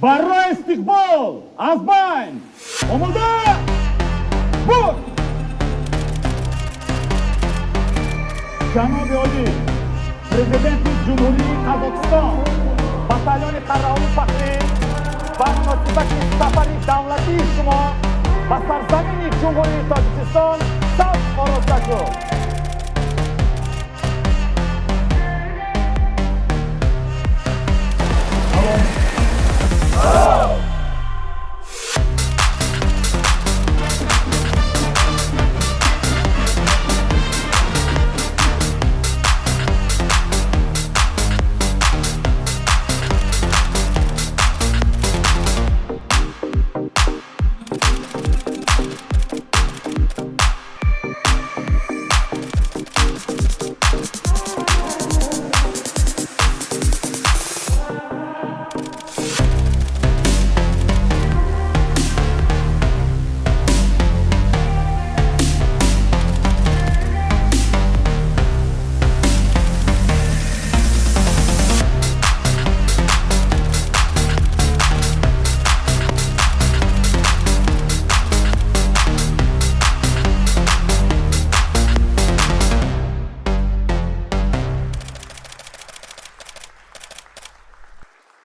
Барои истиқбол аз байн омода буд. Ҷаноби олӣ, Президенти Ҷумҳурии Қазоқистон, батальони Қараулу Фахрӣ ба муносибати сафари давлатии шумо ба сарзамини Ҷумҳурии Тоҷикистон саф ороста шуд.